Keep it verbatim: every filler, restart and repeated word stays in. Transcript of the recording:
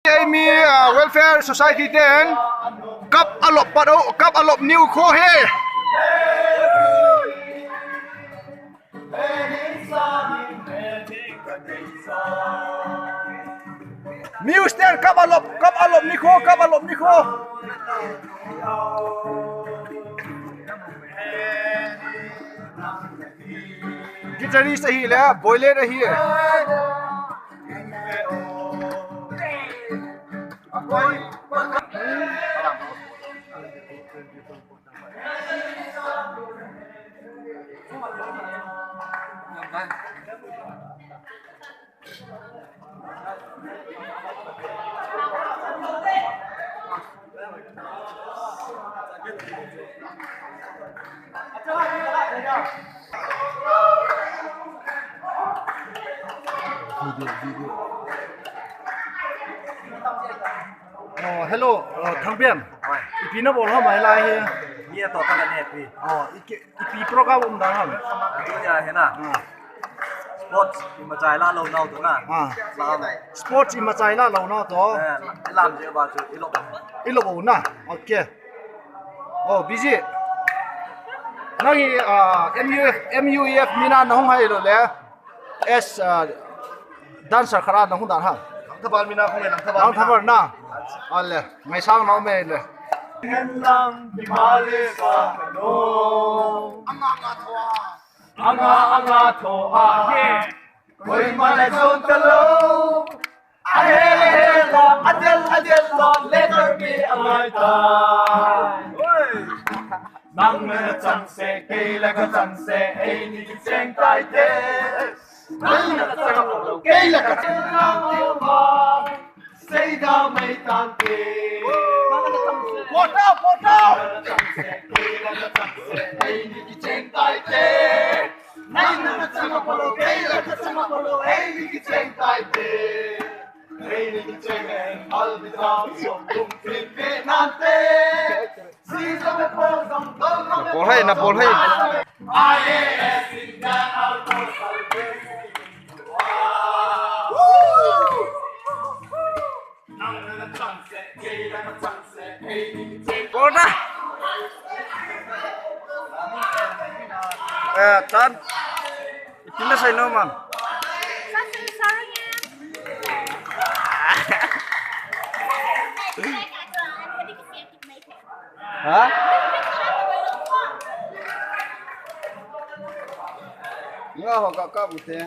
Eimi, ah, Welfare Society ten cup alop pat u, cup alop niu kho hi. Miu sten cup alop, cup alop ni kho, cup alop ni kho. Guitarist ahi le, boiler ahi. Video, video. Oh, hello, uh, Thangpian. Hoi. Ipi nabol ham hilai hi? Mi atoh tah le nepi. Oh, ipi program um dan ham? Tunia hi na. Ah. Sports imacha ilah lou nau toh na. Ah. Sports imacha ilah lou nau toh. Eh, ilam jeh uva chu ilop. Ilop u na. Okay. Oh, busy. Nang hi, ah, M U F, M U E F mina nahung hai lou le. As, ah, dancer khat a nahung dan ham? Langthabar mina hung e, Langthabar mina. Langthabar na. Ale, ngaisang nau me le. Henlang kimale sa no. Anga anga tho a. Anga anga tho a he. Koima le zon talou. Ahel ahel a, adel adel a, letter B angai tai. Nang na chang se, kei la ka chang se, eini kicheng tai te. Nang na chang a polo, kei la ka chang a polo. Seida mai tante. Pota, pota. Nang na chang se, kei la ka chang se, eini kicheng tai te. Nang na chang a polo, kei la ka chang a polo, eini kicheng tai te. Eini kicheng e, I'll be down, so don't feel me nante. Napol hai, napol hai. Pol da. Eh, tan. Itin da sai no man. Ha? Nga ho ka ka bute.